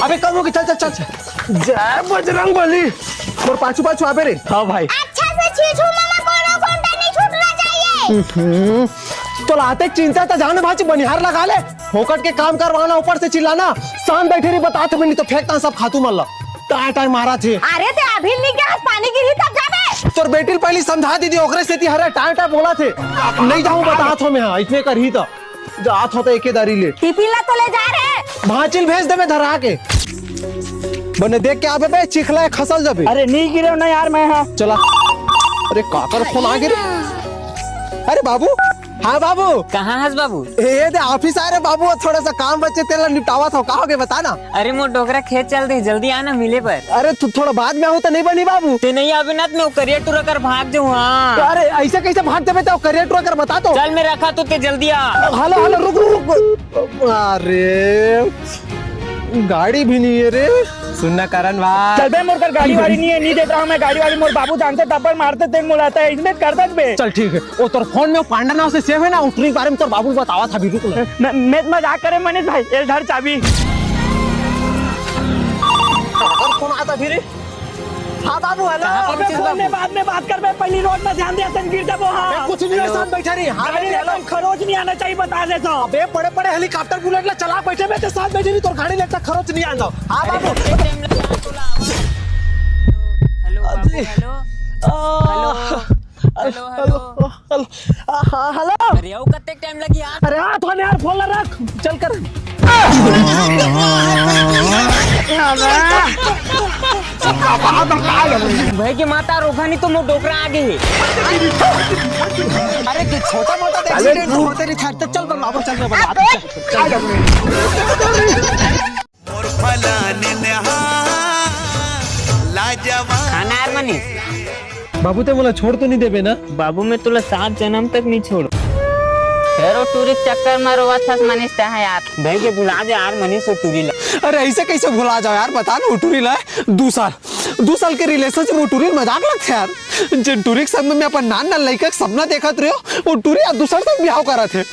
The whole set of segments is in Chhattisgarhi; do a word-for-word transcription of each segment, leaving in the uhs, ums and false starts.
अबे कम होगे, चल चल चल चल। जय बजरंग बली। मोर पाछू पाछू आबे रे। हाँ भाई। अच्छा से छीछू मामा, कोनो खूंटा नहीं छूटना चाहिए। हम्म, तो लाते चिंता तो जाने भाजी बनिहार लगा ले। फोकट के काम करवाना, ऊपर से चिल्लाना। शांत बैठे रही, बतात हमें नहीं तो फेंकता सब खातू मन ला। टाय टाय मारा थे। अरे ते अभी नहीं गया, पानी गिरी तब जाबे। तोर बेटी ल पहली समझा दीदी, ओकरे सेती हरे टाय टाय बोला थे। नहीं जाऊं बतात हो मैं, हाँ, इतने कर ही तो। जात हो तो एके दारी ले। टिफिन ला तो ले जा रे। भांचिल भेज दे मैं धरा के। बने देख के आबे बे, चिखला है, खसल जाबे। अरे नहीं गिरे ना यार मैं, हाँ। चला। अरे काकर फोन आ गिरे। अरे बाबू। हाँ बाबू। कहाँ हस बाबू? ए दे ऑफिस आ रे बाबू, थोड़ा सा काम बचे, तेला निपटावा था। का हो गया बता ना। अरे मोर डोकरा खेत चल दे, जल्दी आना मिले बर। अरे तू थोड़ा बाद में आहू तो नहीं बनी बाबू। ते नहीं आबे ना तो मैं करिया टूरा कर भाग जाऊँ, हाँ। अरे ऐसे कैसे भाग जाबे, तो करिया टूरा कर बता तो। चल मैं रखा तो ते जल्दी आ। हेलो हेलो, रुक रुक रुक। अरे गाड़ी भी नहीं है रे। सुनना करण भाई। चल बे, मोर कर गाड़ी वाड़ी नहीं है, नहीं देता हूँ मैं गाड़ी वाड़ी। मोर बाबू जानते थप्पड़ मारते तेन मुलाता है, इसमें कर दे बे। चल ठीक है, वो तोर फोन में वो पांडा नाम से सेव है ना, उठने के बारे में तोर बाबू बतावा था भी, रुक ना। मैं, मैं मजाक करे मनीष भाई, ये धर चाबी। अगर फोन आता फिर। हाँ बाबू, हेलो। कहाँ पर अबे उठिस फोन बाबू? में बाद में बात कर बे, पहली रोड में ध्यान दे, तन गिर जाबो। हाँ। अबे कुछ नहीं है, हेलो। साथ बैठा रही। हाँ, अरे, हेलो। एकदम खरोच नहीं आना चाहिए, बता दे तो। अबे बड़े बड़े हेलीकॉप्टर बुलेट ला चला बैठे में, तो साथ बैठे रही, तोर गाड़ी लेता खरोच नहीं आंदा। हाँ बाबू। हेलो बाबू, अरे। हेलो। आ, hello. Hello, hello. Hello, hello. आ, हाँ, हेलो। अरे, आओ, कत्ते टाइम लगी यार? अरे, आ, थाने यार, फोन ला रख। चल कर। भाई के माता रोका नहीं तो मोर डोकरा आगे है। अरे, कि छोटा मोटा तो अरे, accident तू होते रही था, तो चल, बन बाबू, चल, बन बाबू, चल, चल। मोर फलाने ने हाँ, लाजवाब। खाना यार मनीष। बाबू, ते मोला छोड़ तो नहीं देबे ना? बाबू, मैं तुला सात जन्म तक नहीं छोड़। फेर वो टूरी के चक्कर में रोवत हस मनीष, ते हा यार। भाई के भुला दे यार मनीष, वो टूरी ला। अरे, ऐसे कैसे भुला जाओ यार, बता ना, वो टूरी ला है, दू साल, दू साल के रिलेशनशिप, वो टूरी मजाक लगथे यार। जे टूरी के संग में मैं अपन नान नान लइका के सपना देखत रहे हो, वो टूरी आज दूसर से बिहाव करत है।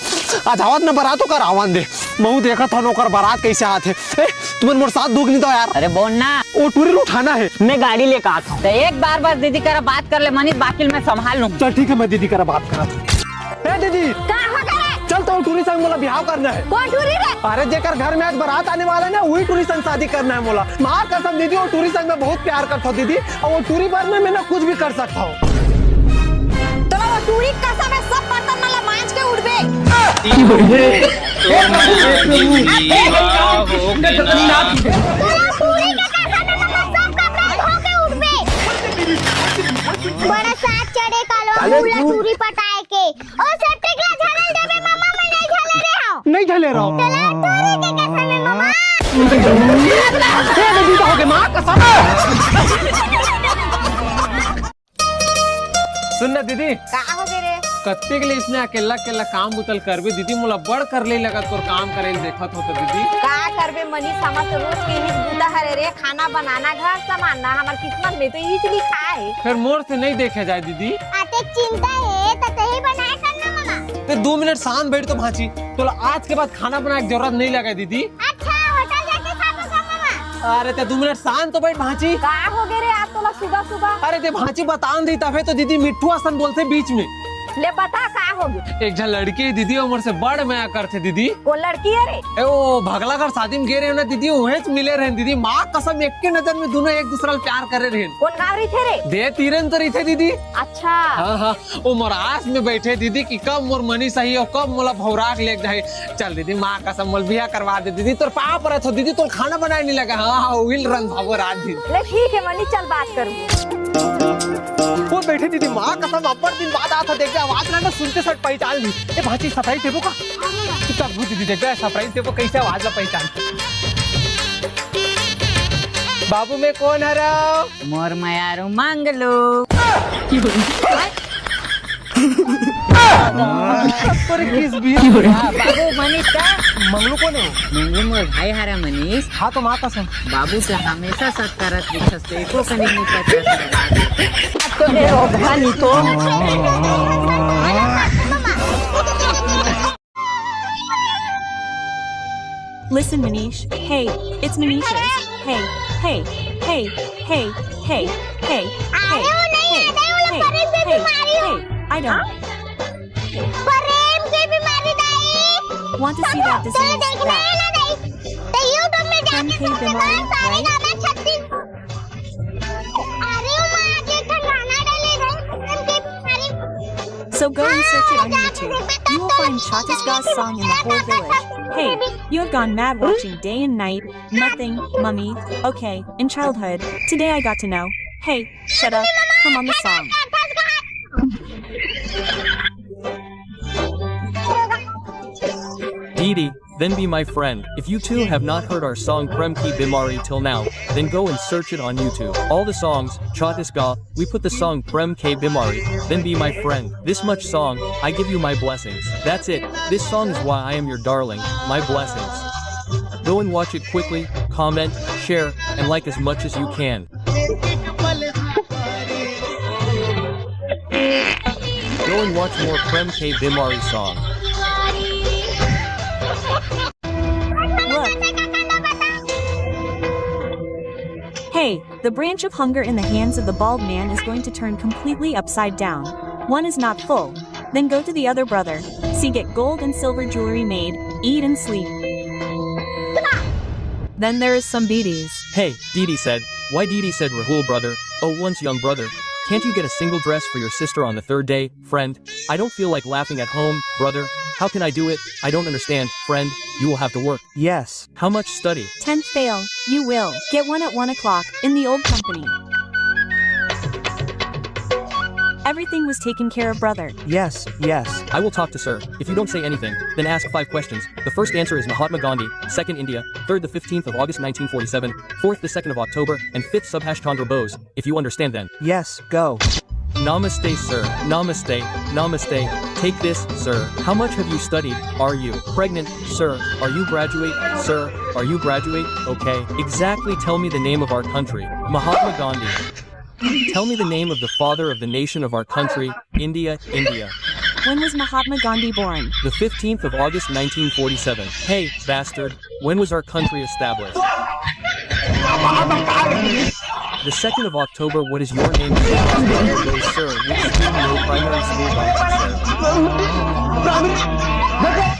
आज आवत न बरात ओकर आवन दे। महू देखत हन ओकर बरात कैसे आत है। ए, तुमन मोर साथ दुख नहीं दो यार। अरे बोल ना। वो टूरी ल उठाना है। मैं गाड़ी लेकर आता हूँ। तो एक बार बस दीदी करा बात कर ले मनीष, बाकी मैं संभाल लूँ। चल ठीक है, मैं दीदी करा बात करा। ए दीदी। का हो गया? चल तो टूरी संग मोला बिहाव करना है। कौन टूरी रे? अरे जेकर घर में आज बरात आने वाला है ना, वही टूरी संग शादी करना है मोला। माँ कसम दीदी, वो टूरी संग मैं बहुत प्यार करता हूँ दीदी। अउ वो टूरी बर में मैं ना कुछ भी कर सकता हूँ। तोला वो टूरी कसम है, सब बर्तन मन ला मांज के उठबे। तोला टूरी के कसम है, तोला सब कपड़ा धो के उठबे। बड़ा साथ चढ़े कालो, अरे मुला तू टूरी पटाए के। ओ सेप्टिक ला झरल देबे मामा, मैं नहीं झले रे हूँ। नहीं झले रहो। चला तोरे के कसम है मामा। ए, दीदी तो हो गए, माँ कसम। सुन ना दीदी। का हो गए रे? कत्ते के लिए इसने अकेला अकेला काम बुतल करबे दीदी, मोला बड़ कर ले लगा तोर काम करे ले देखत हो तो दीदी। का करबे मनीष, हमर तो रोज के ही बुता हरे रे, खाना बनाना, घर संभालना, हमर किस्मत में तो इही लिखा है। फिर मोर से नहीं देखे जाए दीदी। अतेक चिंता हे, त तही बनाए कर ना, मामा। ते दू मिनट शांत बैठ तो भांची, तोला आज के बाद खाना बनाए के जरूरत नहीं लगे दीदी। अच्छा, होटल जाके खा लो सब, मामा। अरे, ते दू मिनट शांत तो बैठ भांची। का हो गए रे आज तोला सुबह सुबह? अरे, ते भांची बतान दी तभे तो दीदी मिट्ठू असन बोलथे बीच में। ले बता, का हो गए? एक झन लड़की हे दीदी, ओमर से बड़ मया करथे दीदी। कोन लड़की हे रे? ए, वो भगला घर शादी में गे रहे ना दीदी, उहेच मिले रहे दीदी। माँ कसम, एक के नजर में दोनों एक दूसरा ल प्यार करे रहे। कोन गाँव रहिथे रे? दे तीरन तो रहिथे दीदी। अच्छा। हाँ, हाँ, वो मोर आस में बैठे दीदी कि कब मोर मनीष आही अउ कब मोला भौरा के लेके जाही। चल दीदी, माँ कसम मोला बिहा करवा दे दीदी, तोर पाँव परत हो दीदी, तोर खाना बनाए नहीं लगा। हाँ, हाँ, उही ल रंधाबो रात दिन। ले ठीक है मनीष, चल बात करूँ। वो बैठे दीदी, माँ कसम अब्बड़ दिन बाद आत हो, देख आवाज ना, ना सुनते सट पहचान ली। ए भांची, surprise देबो का? चुपचाप घुस दीदी, देख surprise देबो, कैसे आवाज ला पहचान। बाबू में कौन हरा? मोर मयारू मंगलू। अरे किस भी? हाँ, बाबू मनीष का? मंगलू कौन है वो? मंगलू मोर भाई हरा मनीष। हाँ तो माँ कसम। बाबू से हमेशा शक करत दिखस, तो एको कनिक नहीं पता। तो ले रो धनी तो। Listen, Manish. Hey, it's Manish's. Hey, hey, hey, hey, hey, hey, hey, अरे वो नहीं hey, आता है, वो लोग hey, परेम की hey, बीमारी है। Hey, I don't परेम की बीमारी दाई। Want to see that disease? देखना है ना दाई, तो YouTube में जाके सर्च मारो, सारे गाने छत्तीस। अरे वो माँ, ये तो गाना डाले दाई, परेम की बीमारी। So go and search it on YouTube. You will find Chhattisgarh song in the whole village. Hey, you have gone mad watching day and night. Nothing, mummy. Okay, in childhood, today I got to know. Hey, shut up. Come on the song. Didi, then be my friend. If you two have not heard our song Prem Ki Bimari till now, then go and search it on YouTube. All the songs, Chhattisgarh, we put the song Prem Ki Bimari, then be my friend. This much song, I give you my blessings. That's it. This song is why I am your darling, my blessings. Go and watch it quickly, comment, share, and like as much as you can. Go and watch more Prem K Bimari song. Look. Hey, the branch of hunger in the hands of the bald man is going to turn completely upside down. One is not full. Then go to the other brother. See, get gold and silver jewelry made, eat and sleep. Then there is some Didi. Hey, Didi said. Why, Didi said, Rahul brother, oh, once young brother, can't you get a single dress for your sister on the third day, friend? I don't feel like laughing at home, brother. How can I do it? I don't understand, friend. You will have to work. Yes. How much study? Ten fail. You will get one at one o'clock in the old company. Everything was taken care of, brother. Yes, yes. I will talk to sir. If you don't say anything, then ask five questions. The first answer is Mahatma Gandhi, second India, third the fifteenth of August nineteen forty-seven, fourth the second of October, and fifth Subhash Chandra Bose. If you understand, then. Yes, go. Namaste, sir. Namaste. Namaste. Take this, sir. How much have you studied? Are you pregnant, sir? Are you graduate, sir? Are you graduate? Okay. Exactly. Tell me the name of our country. Mahatma Gandhi. Tell me the name of the father of the nation of our country, India, India. When was Mahatma Gandhi born? The fifteenth of August nineteen forty-seven. Hey, bastard. When was our country established? The second of October, what is your name? Sir, which school? No primary school, sir.